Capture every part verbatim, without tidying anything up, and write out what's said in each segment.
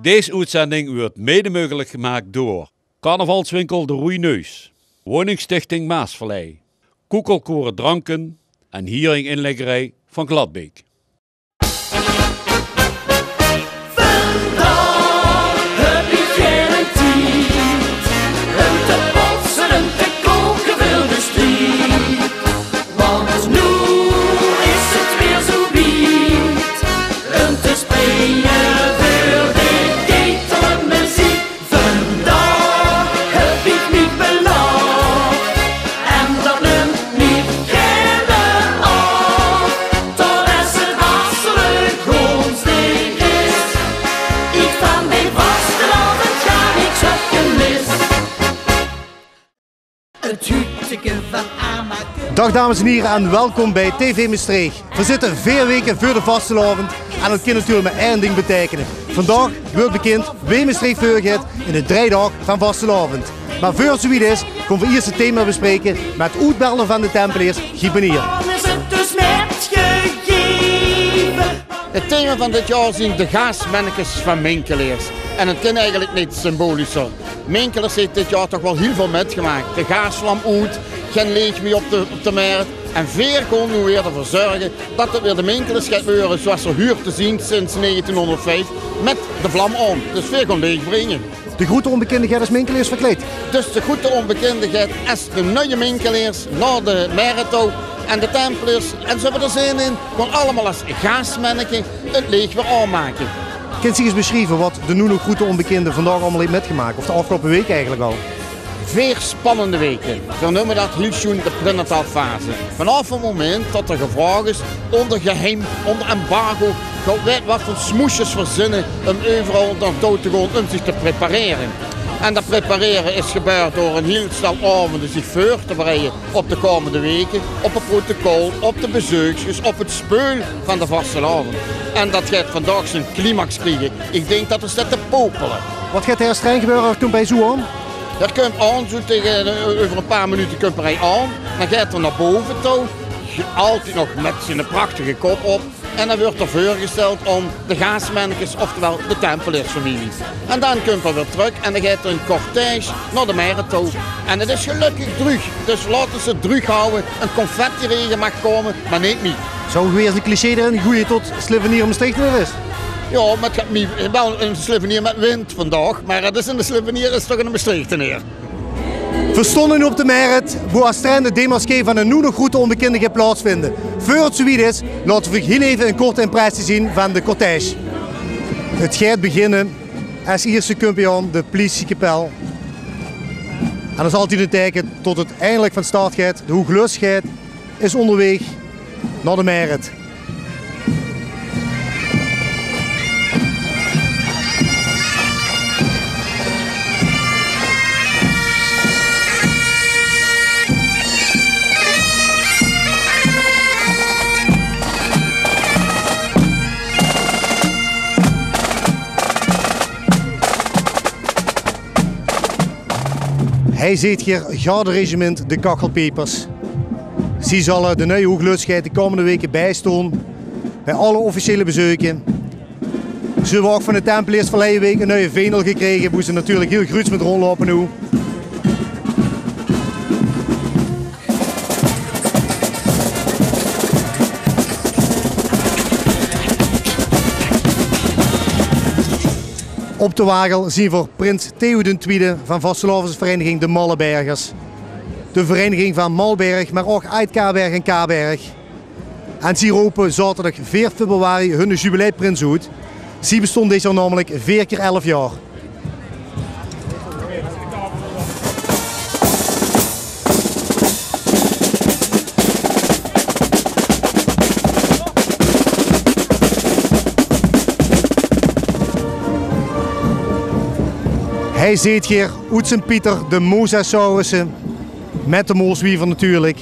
Dees oetzending weurt mede meugelik gemaak door carnavalswinkel De Roeie Neus, Woningstichting Maasvallei, Koekelkoren Dranken en Hiering Inleggerij van Gladbeek. Vandaag heb ik geen tijd om te botsen en te koken, wil de strijd. Want nu is het weer zo wied. Om te springen voor de ketelmuziek. Vandaag heb ik niet belaagd. En dat neemt niet gele af. Tot als het hartstikke goonstig is. Ik van de vastelaovend ga niks heb gemist. Het hutje van Amakum. Daag dames en hiere en welkom bij T V Mestreech. Veer zitte veer weke veur de vastelaovend en dat kin natuurlik mer ein ding beteikene. Vandaag weurt bekind wee Mestreech veurgeit in de drei daag van vastelaovend. Mer veur 't zoe wied is, kómme veer iers 't thema bespreke mit oetbelder van de Tempeleers, Guy Banier. Dan is het dus net gegeven. Het thema van dit jaor zien de gaasmennekes van Minkeleers. En het kin eigelik neet symbolischer. Minkeleers heet dit jaor toch waal hiel väöl mitgemaak. De gaasvlam oet, gen leech mie op de, op de mert. En veer kónne noe weer d'rveur zörge dat het weer de Minkeleers geit weure zoeas ze huurt te zien sinds negentienhóngerdvief, mit de vlam aon. Dus veer gaon leech bringe. De groete ónbekinde geit es Minkeleers verkleid. Dus de groete ónbekinde geit es de nuie Minkeleers nao de mert touw. En de Tempeleers, en ze höbbe d'r zin in, gaon allemaol es gaasmenneke het leech weer aonmake. Kins se iers besjrieve wat de noe nog groete ónbekinde vandaag allemaol heet mitgemaak, of de aafgeloupe week eigelik al? Veer spannende weke. Veer neume dat hiel sjoen de prenatale fase. Vanaaf het moment dat d'r gevraog is, ónger geheim, ónger embargo, god weit wat veur smoesjes verzinne um euveral nao touw te gaon um zich te preparere. En dat preparere is gebäörd door ein hiel stel aovende zich veur te bereie op de kómmende weke, op het protocol, op de bezeukskes, op het speul van de vastelaovend. En dat geit vandaag zien climax kriege. Ich dink dat 't steit te popele. Wat geit d'r streng gebäöre, kump 'r zoe aon? D'r kump aon, zoe tege, eh, euver ein paar minute kump 'r aon. Dan geit 'r nao bove touw. Altied nog mit zien prachtige kop op. En dan weurt 'r veurgesteld aon de gaasmennekes, oftewel de Tempeleersfamilie. En dan kump 'r weer trök en dan geit 'r in cortège nao de mert touw. En 't is gelökkig druug, dus laote ze 't druug hawwe. Ein confettirege maag kómme, mer neet mie. Zouw geer weer ins ein cliché d'rin goeie tot Slevenier ein Mestreechteneer is? Jao, mer 't geit mie waal ein Slevenier mit wind vandaag, mer 't is ein Slevenier, is toch ein Mestreechteneer. Veer stónge noe op de mert, boe es trend 't démasqué van de noe nog groete ónbekinde geit plaatsvinde. Veur 't zoe wied is, laote veer hiel eve ein korte impressie zien van de cortège. 't Geit beginne, es ierste kump aon de pliesikapel. En dat is altied ein teike tot 't eindelik van start geit. De hoeglöstigheid is óngerwaeg nao de mert. Hei zeet geer garderegimint de Kachelpiepers. Zie zalle de nuie hoeglöstigheid de kómmende weke biestoon bij alle officiële bezeuke. Ze höbbe ouch van de Tempeleers verleie week ein nuie vendel gekrege, boe ze natuurlik hiel gruuts mit róndjloupe noe. Op de wagel zien veer prins Theo d'n Twiede van vastelaovesvereiniging De Mallebergers. De vereiniging van Malberg, mer ouch Aajd Kaberg en Kaberg. En zie rope zaoterdig veer fibberwarie hunne jubileiprins oet. Zie bestoon dit jaor namelik veer kier elf jaor. Hei zeet geer oet Sint-Pieter de mosasaurusse, mit de mooswiever natuurlik.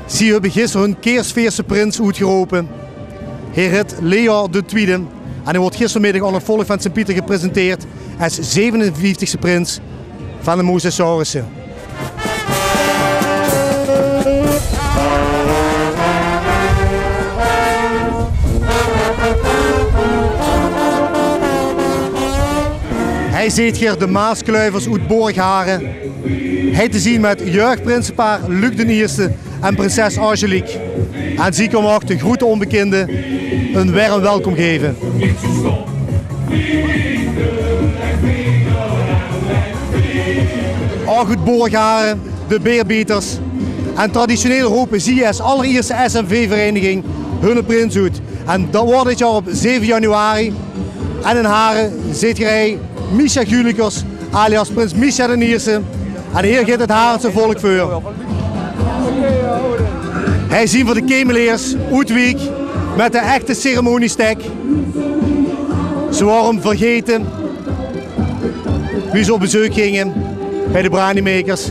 Zie höbbe gister hun keersveerste prins oetgerope. Heer hit Leo d'n Twiede en heer woort gistermiddig aon 't volk van Sint-Pieter gepresenteerd es zevenenvieftigste prins van de mosasaurusse. Hie zeet geer de Maaskluivers oet Borghare. Hie te zien mèt jeugprinsepaar Luc d'n Ierste en prinses Angelique. En zie kómme ouch de groete ónbekinde 'n werm welkom geve. Ouch oet Borghare, de Beerbieters. En traditioneel rope zie es allerierste S M V-vereiniging hunne prins oet. En dat weurt dit jaor op zeve januari. En in Hare zeet geer hie Micha Gulikers, alias prins Micha d'n Ierste. En hie geit 't Haretse volk veur. Hie zien v'r de Kemeleers oet Wiek mèt de echte ceremoniestek. Ze waore 'm vergete wie ze op bezeuk ginge bij de Branimakers.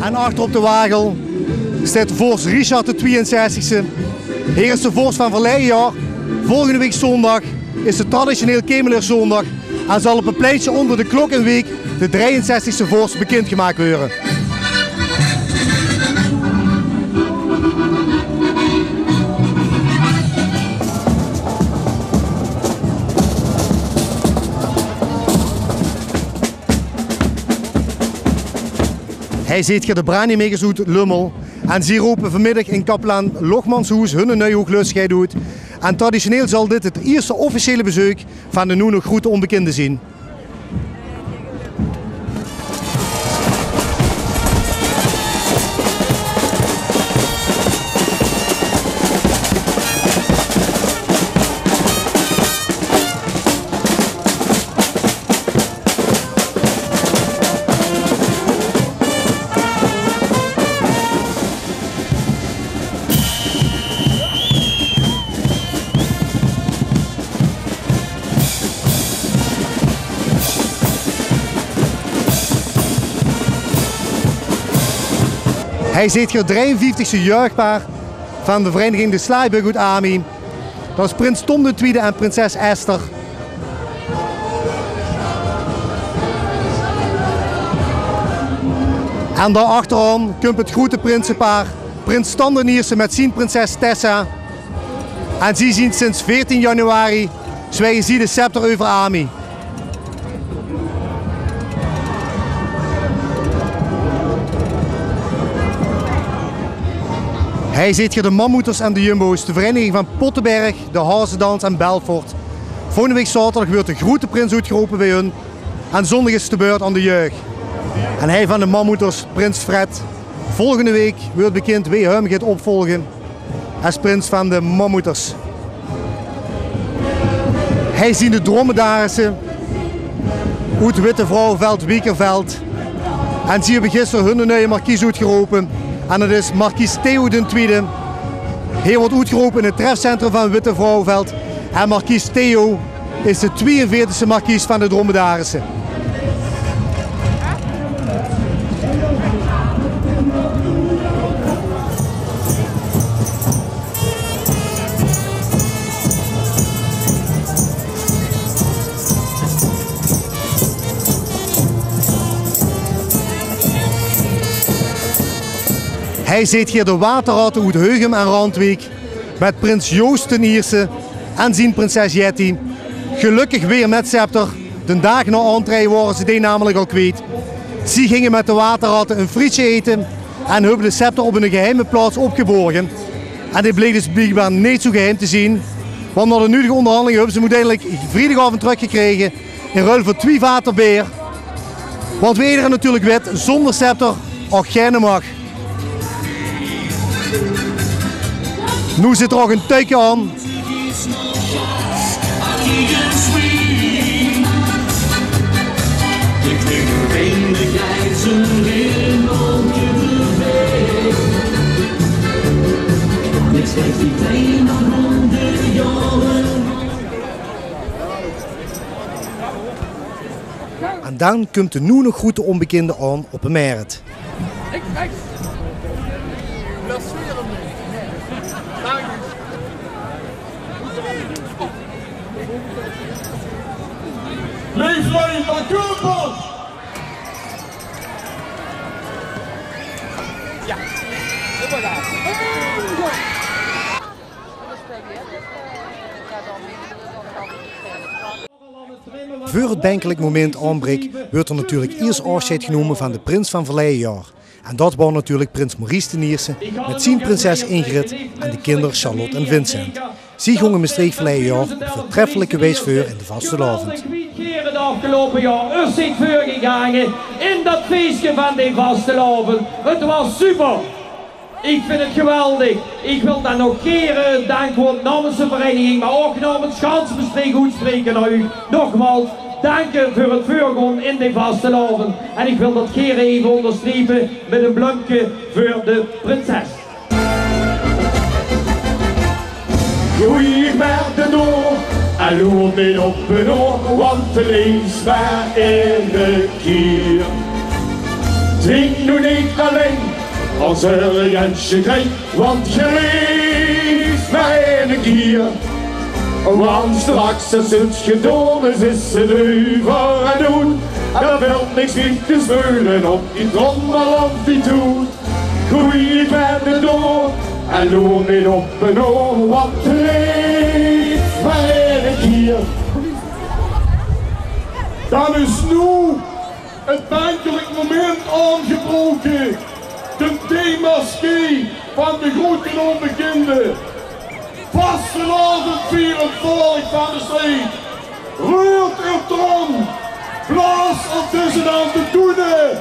En achter op de wagel steit vors Richard de tweeënzestigste. Heer is de vors vaan verleie jaor. Volgende week zoondag is de traditioneel Kemeleerszóndag en zal op 't pleintje oonder de klok in Wiek de drieënzestigste vors bekind gemaak weure. Hie zeet geer de Branimakers oet Lummel. En zie rope vaanmiddag in kapelaan Lochmanshoes hunne nui hoeglöstegheid oet. En traditioneel zal dit 't ierste officiële bezeuk vaan de noe nog groete ónbekinde zien. Hie zeet geer 't drieënvieftigste jeugpaar vaan de vereiniging De Slaaibök oet Amie. Dat is prins Tom d'n Twiede en prinses Esther. En dao achteraon kump 't groete prinsepaar, prins Stan d'n Ierste mèt zien prinses Tessa. En zie zien sinds veertien januari, zwiege zie de scepter euver Amie. Hie zeet geer de Mammoeters en de Jumbo's, de vereiniging vaan Pottenberg, de Hazedans en Belfort. Volgende week zaoterdag weurt de groete prins oetgerope bij hun. En zoondag is de beurt aon de jeug. En hie vaan de Mammoeters, prins Fred. Volgende week weurt bekind wee häöm geit opvolge es prins vaan de Mammoeters. Hie zien de Dromedarisse oet Wittevrouweveld, Wiekerveld. En zie höbbe gister hunne nui markies oetgerope. En dat is markies Theo d'n Twiede. Heer weurt oetgerope in 't trefcentrum vaan Wittevrouweveld. En markies Theo is de tweeënveertigste markies vaan de Dromedarisse. Hie zeet geer de Waterratte oet Heugem en Randwiek. Mèt prins Joost d'n Ierste en zien prinses Jetty. Gelökkig weer mèt scepter. D'n daag nao aontreje waore ze dee namelik al kwiet. Zie ginge mèt de Waterratte e frietsje ete en höbbe de scepter op 'n geheime plaots opgeborge. En dit bleek dus bliekbaar neet zoe geheim te zien, want nao de nudige oonderhanjelinge höbbe ze 'm oeteindelik vriedagaovend trökgekrege. In ruil veur twie vater beer. Want wie ederein natuurlik wit, zoonder scepter ouch geine mach. Noe zit 'r ouch 'n tuike aon. En daan kump de noe nog groete oonbekinde aon op de Merret. Veur 't benkelik moment aanbrik, weurt d'r natuurlik iers aafsjeid genómme vaan de prins vaan verleie jaor. En dat waor natuurlik prins Maurice d'n Ierste mèt zien prinses Ingrid en de kinder Charlotte en Vincent. Zie gónge Mestreech verleie jaor op veurtreffelike wies veur in de vastelaovend. Geweldig wie geer 't aofgeloupe jaor us zeet veurgegaange in dat feeske vaan de vastelaovend. 't Waor super! Iech vin 't geweldig. Iech wèl daan nog geer 'n dankwoord naomens de vereiniging, meh ouch naomens gans Mestreech oetspreke nao uuch. Nogmaols, daank veur 't veurgoon in de vastelaovend. En iech wèl dat geer eve oonderstrepe mèt e bleumke veur de prinses. Goeie mèt de door, en loer neet op en oor, want 't leef mer eine kier. Drink noe neet allein, al zeur iech en sjekrein, want 't leef mer eine kier. Want straks es 't gedoon is, is 't euver en oet. Dao vèlt niks mie te speule op die trommel of die toet. Goeie mèt de door, en loer neet op en oor, want 't leef mer eine kier. Daan is noe 't benkelik moment aongebroke. De démasqué vaan de groeten oonbekinde. Vastelaovend vierend volk vaan Mestreech. Reurt eur trom. Blaos op dees daan de toene.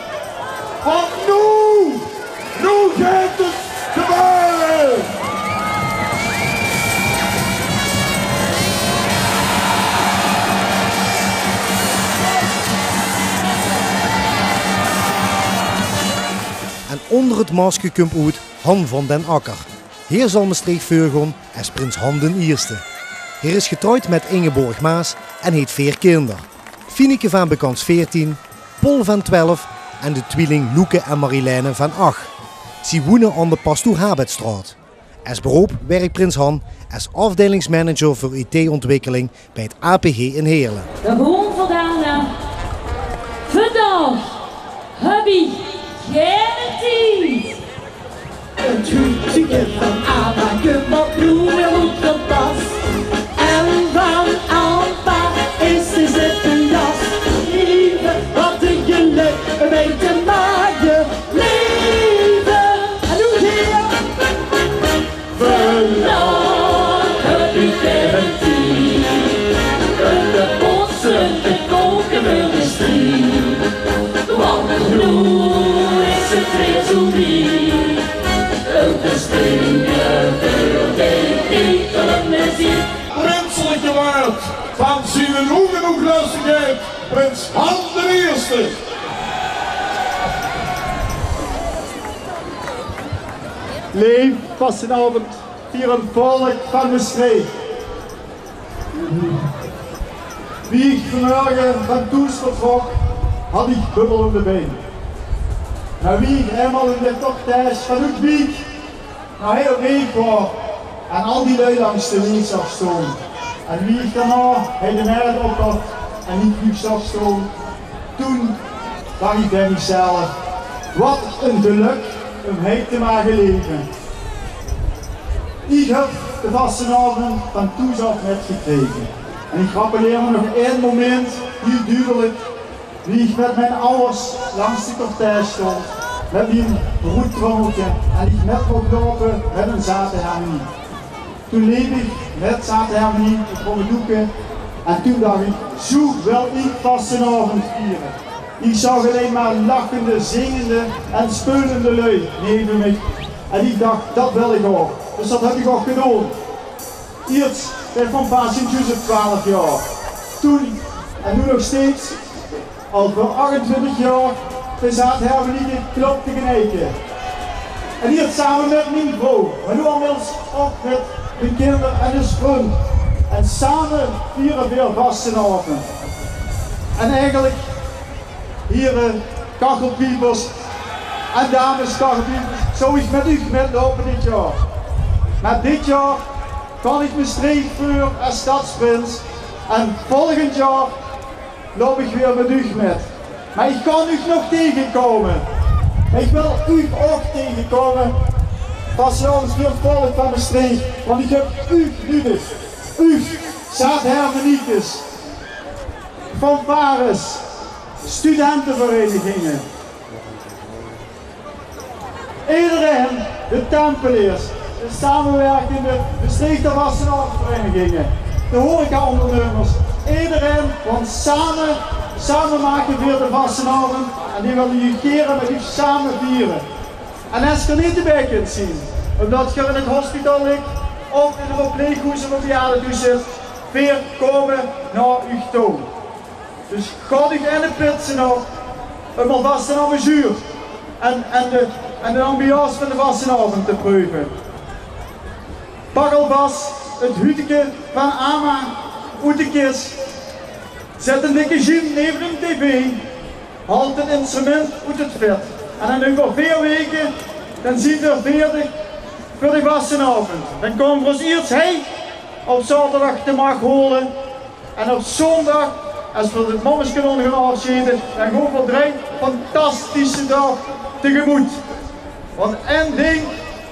Want noe, noe geit 't gebäöre. En oonder 't masker kump oet Han van den Akker. Heer zal Mestreech veurgoon es prins Han d'n Ierste. Heer is getrouwd mèt Ingeborg Maas en heet veer kinder. Fieneke vaan bekans veertien, Paul vaan twelf en de twieling Loeke en Marilène vaan ach. Zie woene aon de Pastoor Habetstraot. Es beroop wèrk prins Han es aofdeilingsmanager veur I T-oontwikkeling bij 't A P G in Heerle. De Hoorn Verdana. Vandaag höb iech geine tied. 't Huuske vaan Aba kump noe weer good vaan pas. En vaan Alpa is de zitte jas. Leve, wat e gelök um mèt te mage leve. En noe geer. Vandaag höb iech geine tied um de bosse te koke veur de stried. Want noe is 't weer zoe wied. Um te springe veur de titelmeziek. Prinselike waord vaan zien hoegelöstigheid, prins Han d'n Ierste. Leef vastelaovend vierend volk vaan Mestreech. Wie iech vaanmörge vaan toes vertrok, had iech bubbelende bein. Meh wie iech einmaol in de cortège vaan oet Wiek nao Heelreef waor en al die lui langs de weeg zaog stoon, en wie iech daonao hei de Merret op had en iech uuch zaog stoon, toen dach iech bij miechzelf: wat e gelök um hei te mage leve. Iech höb de vastelaovend vaan toes aof mètgekrege. En iech rappeleer miech nog ein moment hiel dudelek, wie iech mèt mien awwers langs de cortège stoon, mèt mien broedtrummelke, en iech mèt moch loupe mèt 'n zaate hermenie. Toen leep iech mèt zaate hermenie, 'n krommedoeke, en toen dach iech: zoe wèl iech vastelaovend viere. Iech zaog allein mer lachende, zingende en speulende lui neve miech. En iech dach: dat wèl iech ouch. Dus dat höb iech ouch gedoon. Iers bij Van Paas Sint Jozef twelf jaor. Toen, en noe nog steeds, al veur achtentwintig jaor, de zaat hermenieke klop te geneike. En hei same mèt mien vrouw, meh noe inmiddels ouch mèt mien kinder en de sprun. En same viere veer vastelaovend. En eigelek, hiere kachelpiepers en dames kachelpiepers, zouw iech mèt uuch mètloupe dit jaor. Meh dit jaor kaon iech Mestreech veur es stadsprins. En volgend jaor loup iech weer mèt uuch mèt. Meh iech kin uuch nog tegekoume. Meh iech wèl uuch ouch tegekoume. Vastelaovend vierend volk vaan Mestreech. Want iech höb uuch nudeg. Uuch, zaat hermeniekes. Fanfares, studentevereniginge. Ederein, de Tempeleers, de samewerkende Mestreechter vastelaovesvereniginge, de horecaondernummers, ederein, want same, same make veer de vastelaovend en die wille uch gere mit uch same viere. En es geer neet debij kint zien, umtot geer in 't hospitaal ligk of in de verpleeghoes of bejaardehoes zit, veer kome nao uch touw. Dus gaot uch in de pitse op um alvas de amuzuur en, en de, en de ambiance van de vastelaovend te preuve. Pak alvas 't huuteke van ama oet de kis. Zet 'n dikke zjiem neve de tv. Haolt 't instrument oet 't vet. En dan euver veer weke, dan zien veer veerdeg veur de vastelaovend. Dan kómme veer ós iers hei op zaoterdag de mach hole. En op zóndag, es veer 't mommeske gaon aafsjede, dan gaon veer drei fantastische daag tegemoet. Want ein ding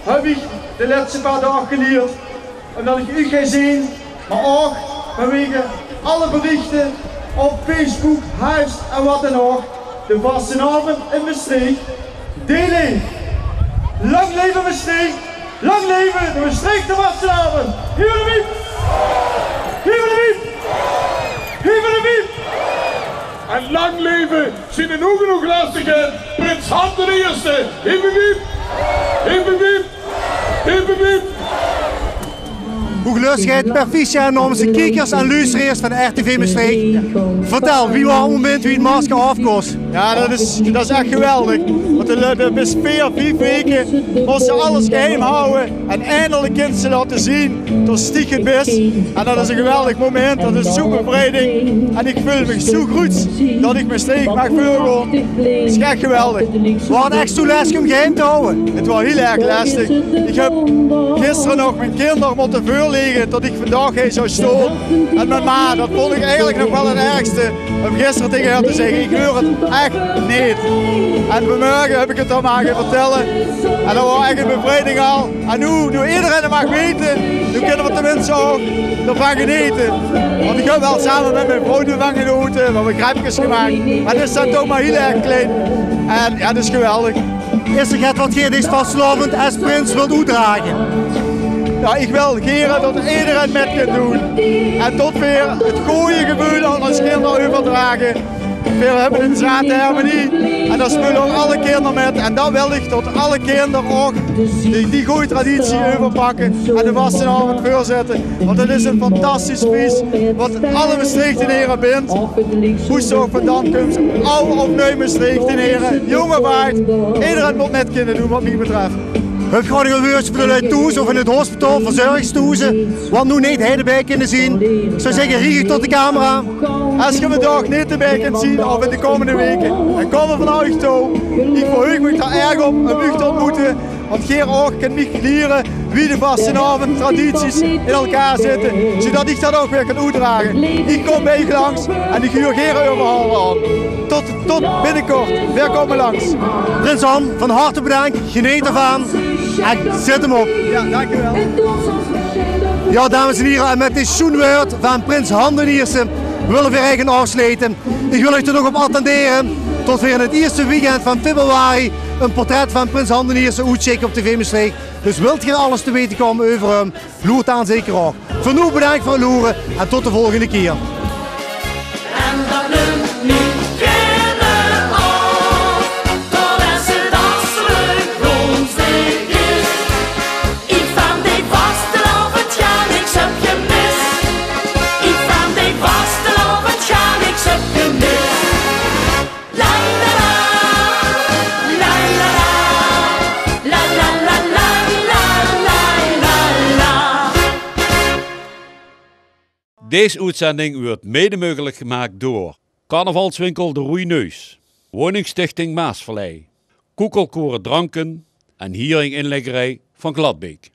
höb ich de lètste paar daag gelierd, umtot ich uch hei zeen, mer ouch vanwege alle berichte op Facebook, Hives en wat dan ouch. De vastelaovend in Mestreech, dae leef. Lang leve Mestreech, lang leve de Mestreechter vastelaovend. Hieve de wiep! Hieve de wiep! Hieve de wiep! En lang leve zien hoeëge hoeëglustigheid, prins Han d'n Ierste. Hieve wiep! Hieve wiep! Hieve wiep! Hoeëglustigheid, perficia namens de kiekers en luustereers van R T V Mestreech. Vertèl, wie waor 't moment wie 't masker aafkós? Ja, dat is, dat is ech geweldig. Want de, de, de bis veer, vief weke mós se alles geheim hawwe. En eindelik kins se laote zien tot se 't bis. En dat is e geweldig moment, dat is zoe'n bevrijding. En ich veul mich zoe groets tot ich Mestreech maag veurgaon. Dat is ech geweldig. Waor 't ech zoe lestig um geheim te hawwe? 't Waor hiel erg lestig. Ich höb gister nog mien kinder mótte veurlege tot ich vandaag hei zou staon. En mien ma, dat vónd ich eigelik nog waal 't ergste. Um gister tege häör te zègke, ich huuer 't ech neet. En vanmorge höb ich 't aan häör kinne vertèlle. En dat waor ech 'n bevrijding al. En noe, noe ederein 't maag weite, noe kinne veer teminste ouch d'rvan genete. Want ich höb waal same mit mien vrouw d'rvan genote, veer höbbe krepkes gemaak. Mer 't is dan toch mer hiel erg klein. En ja, 't is geweldig. Is d'r get wat geer dees vastelaovend es prins wilt oetdrage? Ja, ich wil gere tot ederein mit kin doon. En tot veer 't gooj geveul aan ós kinder euverdrage. Veer höbbe 'n zate hermenie. En dao speule ouch alle kinder mit. En dan wil ich tot alle kinder ouch die, die gooj traditie euverpakke en de vastelaovend veurzètte. Want 't is e fantastisch fies wat alle Mestreechtenere bindt. Woe se ouch vandaan kums, aw of nuuj Mestreechtenere, jóng of aajd. Ederein mót mit kinne doon, wat mich betröf. Höb geer nog e wäördje veur de luuj thoes of in 't hospitaal, verzörgstehoeze, wat noe neet hei d'rbij kinne zien? Ich zou zègke, riech uch tot de camera. Es geer vandaag neet d'rbij kint zien of in de kómmende weke, dan kómme veer nao uch touw. Ich verheug mich dao erg op um uch te ontmoete. Want geer ouch kint mich liere wie de vastelaovend tradities in elkaar zitte, zoetot ich dat ouch weer kan oetdrage. Ich kóm bij uch langs en ich huuer gere euverhal aan. Tot, tot binnekort. Veer kómme langs. Prins Han, van harte bedank. Geneet d'rvan. En zèt 'm op. Ja, dankjewel. Ja, dames en hiere, en mit dit sjoen wäörd van prins Han d'n Ierste wille veer eigelik aafsloete. Ich wil uch d'r nog op attendere tot veer in 't ierste weekend van fibberwarie e portrèt van prins Han d'n Ierste oetsjèkke op T V Mestreech. Dus wilt geer alles te weite kómme euver häöm, loert daan zeker ouch. Veur noe bedank veur 't loere en tot de volgende kier. En dat nump neet geine aaf, tot es 't asselik woonsdig is. Iech vaan de vastelaovend gaar niks höb gemis. Iech vaan de vastelaovend gaar niks höb gemis. La la la, la la la, la la la. Dees oetzending weurt mede meugelik gemaak door carnavalswinkel De Roei Neus, Woningstichting Maasvallei, Koekelkore Dranken en Hiering Inleggerij van Gladbeek.